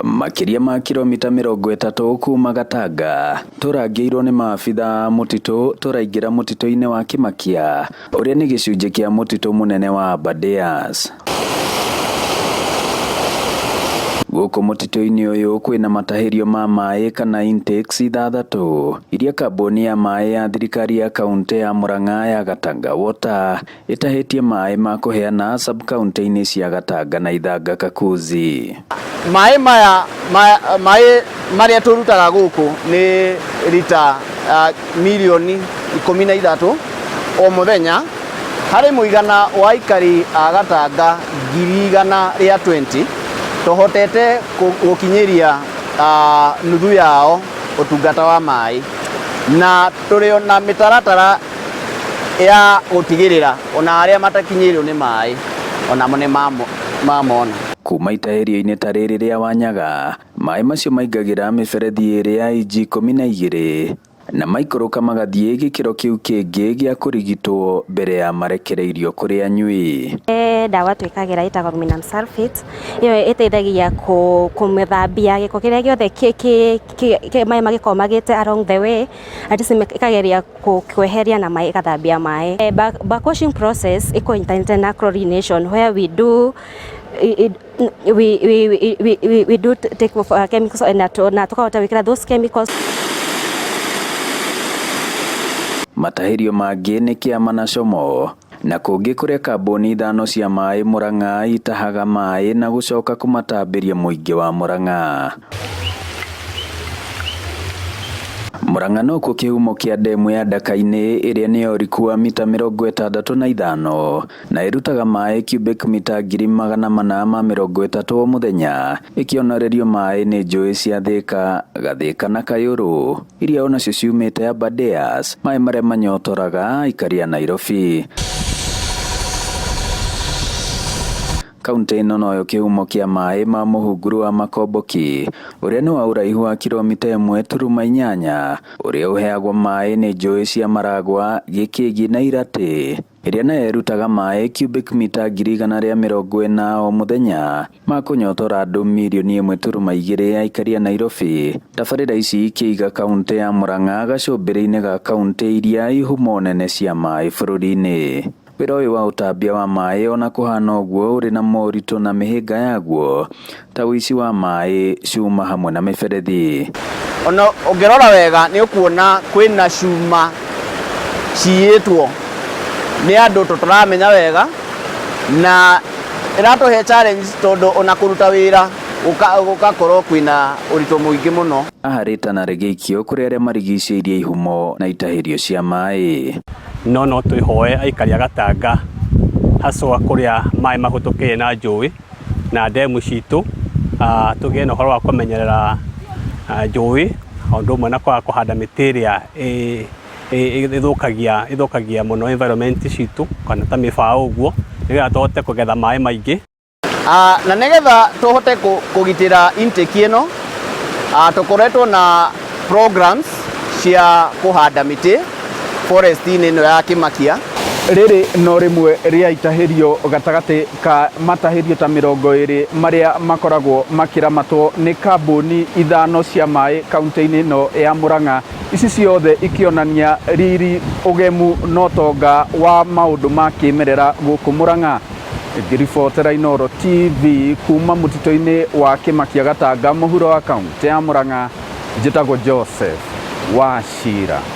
Makĩria ma kilomita 30 kuma Gatanga tũrangĩirwo nĩ maabitha a mũtitũ tũraingĩra mũtitũ-inĩ wa Kĩmakia ũrĩa nĩ gĩcunjĩ kĩa mũtitũ mũnene wa Aberdares. Gũkũ mũtitũ-inĩ ũyũ kwĩna matahĩrio ma maĩ kana intakes 6 iria kambuni ya maĩ ya thirikari ya kaunti ya Murang'a ya Gatanga Water ĩtahĩtie maĩ ma kũheana sub-kauntĩ-inĩ cia Gatanga na Ithanga Kakuzi. Maĩ maya maĩ marĩa tũrutaga gũkũ nĩ rita mirioni 13 o mũthenya harĩ mũigana wa aikari a Gatanga 120,000 tũhotete gũkinyĩria nuthu yao ũtungata wa maĩ na tũrĩ na mĩtaratara ya gũtigĩrĩra ona arĩa matakinyĩirwo nĩ maĩ onamo nĩ mamona. Kuma itahĩrio-inĩ ta rĩrĩ rĩa Wanyaga, maĩ macio maingagĩra mĩberethi ĩrĩ ya inji 12 na maikũrũka magathiĩ gĩkĩro kĩu kĩngĩ gĩa kũrigitwo mbere ya marekereirio kũrĩ anyui. Ndawa twĩkagĩra ĩtagwo aluminum sulfate, ĩyo ĩteithagia kũmĩthambia gĩko kĩrĩa gĩothe maĩ magĩkorwo magĩte along the way, at least ĩkageria kweheria na maĩ ĩgathambia maĩ. Backwashing process ĩkũnyitanĩte na chlorination where we do we, we, we, we, we do take chemicals na tukahota gwĩkĩra those chemicals. Matahĩrio mangĩ nĩ Kĩama na Como na kũngĩ kũrĩa kambuni 5 cia maĩ Murang'a itahaga maĩ na gũcoka kũmatambĩria mũingĩ wa Murang'a. Murang'a nokuo kĩhumo kĩa ndemu ya Ndaka-inĩ ĩrĩa nĩ ũriku wa mita 65 na ĩrutaga maĩ cubic mita 430,000 o mũthenya ĩkĩonorerio maĩ nĩ njũĩ cia Thika, Gathika na Kayũrũ iria onacio ciumĩte Aberdares, maĩ marĩa manyotoraga aikari a Nairobi. Kaunti ĩno noyo kĩhumo kĩa maĩ ma mũhunguru wa Makomboki ũrĩa nĩ wa ũraihu wa kilomita 1.8 ũrĩa ũheagwo maĩ nĩ njũĩ cia Maragwa, Gĩkĩngi na Iratĩ ĩrĩa nayo ĩrutaga maĩ cubic mita 140,000 o mũthenya ma kũnyotora andũ mirioni 1.2 aikari a Nairobi. Tabarĩra ici ikĩiga kaunti ya Murang'a gacũmbĩrĩ-inĩ ga kaunti iria ihumo nene cia maĩ bũrũri-inĩ. Wĩra ũyũ wa ũtambia wa maĩ ona kũhana ũguo ũrĩ na moritũ na mĩhĩnga yaguo ta ũici wa maĩ, cuma hamwe na mĩberethi. Ona ũngĩrora wega nĩ ũkuona kwĩna cuma ciyĩtwo nĩ andũ tũtaramenya wega na ĩratũhe challenge tondũ ona kũruta wĩra gũgakorwo kwĩna ũritũ mũingĩ mũno. Haha rĩtana rĩgĩikio kũrĩ arĩa marigicĩirie ihumo na itahĩrio cia maĩ. No twĩhoe aikari a Gatanga haswa kũrĩa maĩ mahĩtũkĩire na njũĩ na ndemu citũ, tũgĩe na ũhoro wa kũmenyerera njũĩ o ũndũ ũmwe na kwaga kũhanda mĩtĩ ĩrĩa ĩthũkagia mũno environment citũ kana ta mĩbaũ ũguo nĩgetha tũhote kũgetha maĩ maingĩ. Na nĩgetha tũhote kũgitĩra intake ĩno, tũkoretwo na programs cia kũhanda mĩtĩ forest-inĩ ĩno ya Kĩmakia. Rĩrĩ no rĩmwe rĩa itahĩrio gatagatĩ ka matahĩrio ta 20 marĩa makoragwo makĩramatwo nĩ kambuni 5 cia maĩ kaunti-inĩ ĩno ya Murang'a. Ici ciothe ikĩonania riri, ũgemu na ũtonga wa maũndũ ma kĩmerera gũkũ Murang'a. Ngĩribotera Inooro TV kuma mũtitũ-inĩ wa Kĩmakia Gatanga mũhuro wa kaunti ya Murang'a, njĩtagwo Joseph Wachira.